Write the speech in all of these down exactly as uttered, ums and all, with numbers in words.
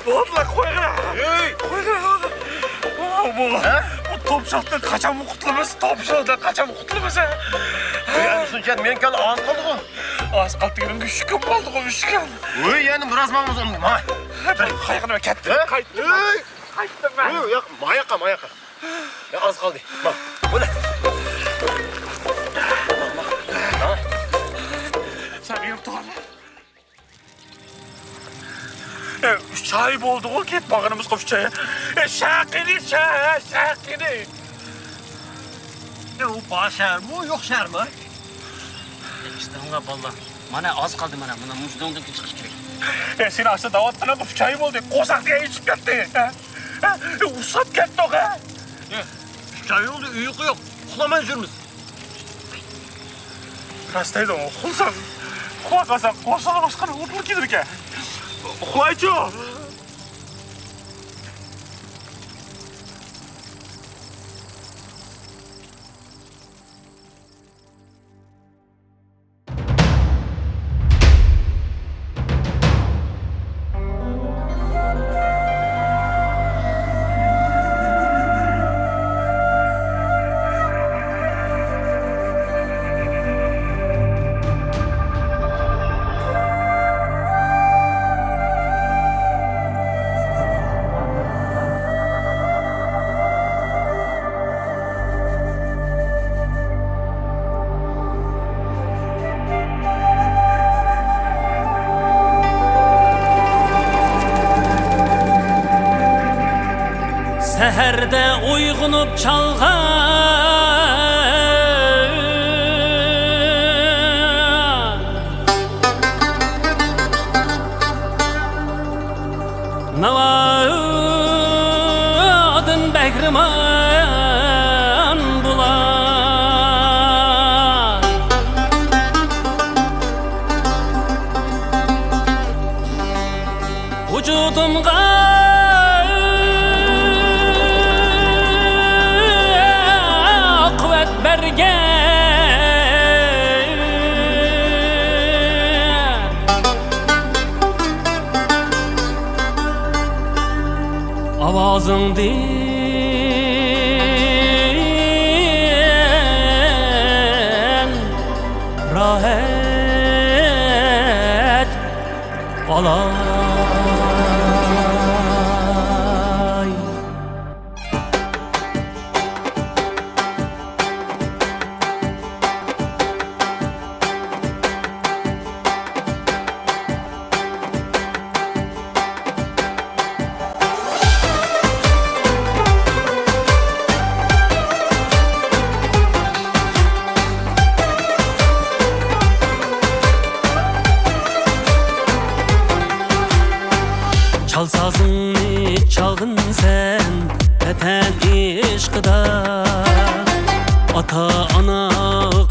بولدىلا، قويغىنا. ئۆي! قويغىنا. بۇ، بۇ توپىشاقتىن قاچانمۇ قۇتۇلىمىز؟ توپىشاقتىن قاچانمۇ قۇتۇلىمىز؟ ئۆي، ئەمدى شۇنچە مېنىڭكى ئاز قالدىغۇ. ئاز قالدى دېگىنىمگە ئۈچ كۈن بولدىغۇ، ئۈچ كۈن. ئۆي، يەنە بىراز ماڭىمىز ئۇنىڭدىن. ھە؟ قايغىنا كەتتى. ھە؟ قايتتىم. ئۆي! قايتتىم مەن. ئۆي، ياق، ماياققا، ماياققا. يا، ئاز قالدى. ما، بۇنى. ما، ما. سەن مېنىڭ تۇغان. ئە، ئۈچ ئاي بولدىغۇ كېتىپ بارغىنىمىزغا، ئۈچ ئاي. ئە، شەقىنى، شە-، شەقىنى. ئە، ئۇ بار شەھەرمۇ، يوق شەھەرمۇ؟ ئە، ئىشتىڭلار بالىلار. مانا ئاز قالدى مانا. مانا مۇشۇ دۆڭدىن چىقىش كېرەك. ئە، سېنى ئاشۇ دەۋاتقىنىڭغا ئۈچ ئاي بولدى. قورساق دېگەن ئېچىپ كەتتى. ئە، ئە، ئۇسساپ كەتتۇق، ئە. ئە، ئۈچ ئاي بولدى، ئۇيقۇ يوق. ئۇخلىماي يۈرمىز. راست دەيدۇ، ئۇخلىساڭ، ئۇخلاپ قالساڭ، قورسىقىڭ ئاچقان ئۇتۇلۇپ كېتىدىكەن. ئۇخلايچۇ! سەھەردە ئويغىنىپ چالغان ناۋادىن بەھرىمەن بۇلار. ۋۇجۇدۇمغا قۇۋۋەت بەرگەن ئاۋازىڭدىن راھەت ئالاي. چال سازىڭنى چالغىن سەن ۋەتەن ئىشقىدا، ئاتا-ئانا،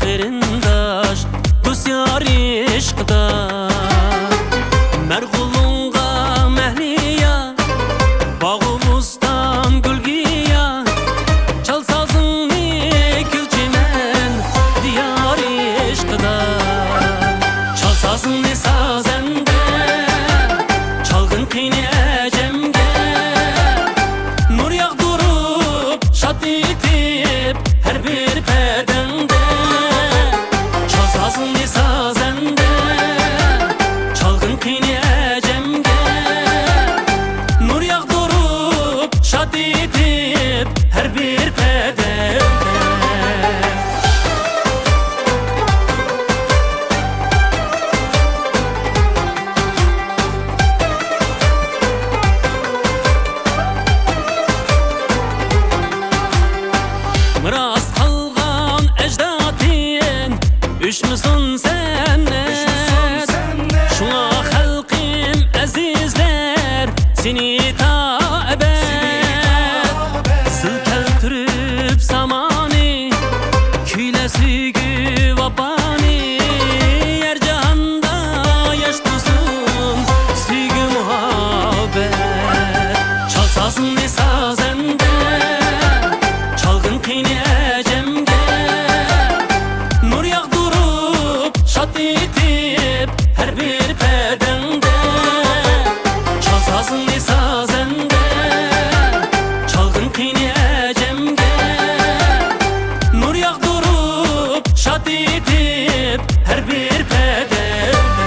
قېرىنداش، دوست-يار ئىشقىدا. مەرغۇلۇڭغا مەھلىيا، باغۇ بوستان گۈلگىيا، چال سازىڭنى كۈلچىمەن دىيار ئىشقىدا. چال سازىڭنى سازەندە، چالغىن قېنى ئەجەمگە، نۇر ياغدۇرۇپ شاد ئېتىپ ھەر بىر پەردەڭدە. چال سازىڭنى سازەندە، چالغىن قېنى ئەجەمگە، نۇر ياغدۇرۇپ شاد ئېتىپ ھەر بىر پەردەڭدە. مىراس قالغان ئەجدادتىن ئۆچمىسۇن سەنئەت. شۇڭا خەلقىم ئەزىزلەر، سېنى تا ئەبەد زىل كەلتۈرۈپ زامانى، كۈيلە سۆيگۈ ۋاپانى، يەر جاھاندا ياشنىسۇن سۆيگۈ مۇھەببەت. چال سازەندە، چالغىن قېنى ئەجەمگە، نۇر ياغدۇرۇپ، شاد ئېتىپ ھەر بىر پەدەمدە.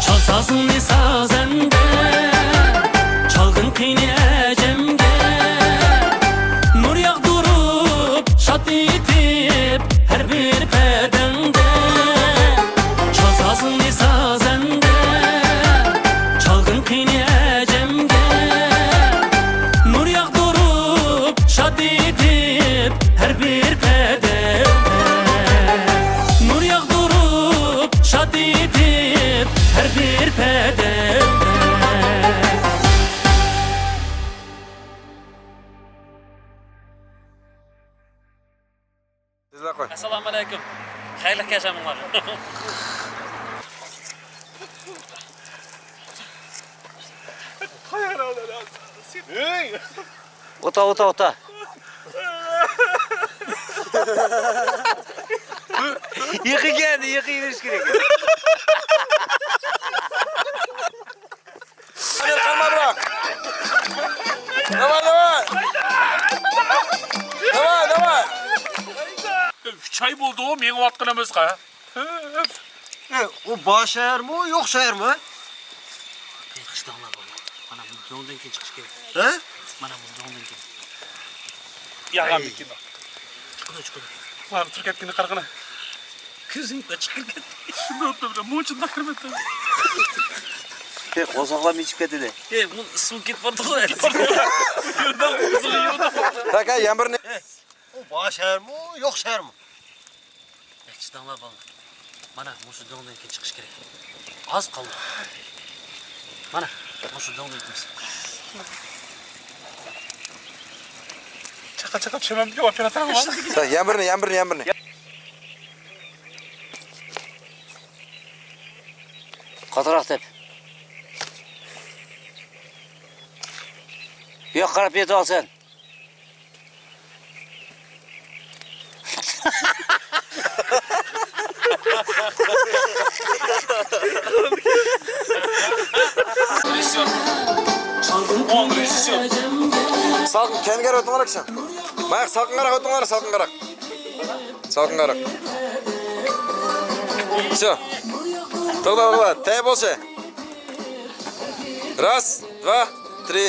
چال سازىڭنى سازەندە، چالغىن قېنى ئەجەمگە، نۇر ياغدۇرۇپ، شاد ئېتىپ ھەر بىر پەدەڭدە. چال سازىڭنى سازەندە، چالغىن قېنى ئەجەمگە، نۇر ياغدۇرۇپ، شاد ئېتىپ ھەر بىر پەدەڭدە. نۇر ياغدۇرۇپ، شاد ئېتىپ ھەر بىر پەدەڭدە. ئەسسالامۇ ئەلەيكۇم. خەيرلىك كەچ ھەممىڭلارغا. ئوتا، ئوتا، ئوتا. يېقىن كەلدى، يېقىن يېنىش كېرەك. قالما، بىراق. داۋاي، داۋاي. داۋاي، داۋاي. ئۈچ ئاي بولدى مېڭىۋاتقىنىمىزغا. ئە، ئۇ بار شەھەرمۇ، يوق شەھەرمۇ؟ ئەي، قىشتاڭلار بالىلار. مانا بۇ دۆڭدىن كېيىن چىقىش كېرەك. ھە؟ مانا بۇ دۆڭدىن كېيىن. ياغان ئەي. بىكىن. چىقىدۇ، چىقىدۇ. مانا تۇرۇپ كەتكىنىنى قارىغىنا. كۆزۈڭ چىقىپ كەتتى. شۇنداق بىر مۇنچىنداق كىرمەپتۇ. ئەي، قورساقلار مىچىپ كەتتى. ئەي، بۇ سۇ كېتىپ بارىدىغۇ. يۈردە، يۈردە. تاكا، يامبىرنى. ئۇ بار شەھەرمۇ، يوق شەھەرمۇ؟ ئەي، چىداڭلار بالىلار. مانا مۇشۇ دۆڭدىن كېيىن چىقىش كېرەك. ئاز قالدى. مانا مۇشۇ دۆڭدىن كېيىن. چاقا، چاقا، چۈشۈرمەمدىكى ئوپېراتورغا. يامبىرنى، يامبىرنى، يامبىرنى. قاتراق دەپ. بۇ ياققا قاراپ يېتىۋالسەن. سالقىن، كەينىگە ئۆتۈڭلار، كىشى. ماياق، سالقىنغاراق ئۆتۈڭلار، سالقىنغاراق. سالقىنغاراق. Всё. توختا، توختا. تەييار بولسا. Раз, два, три.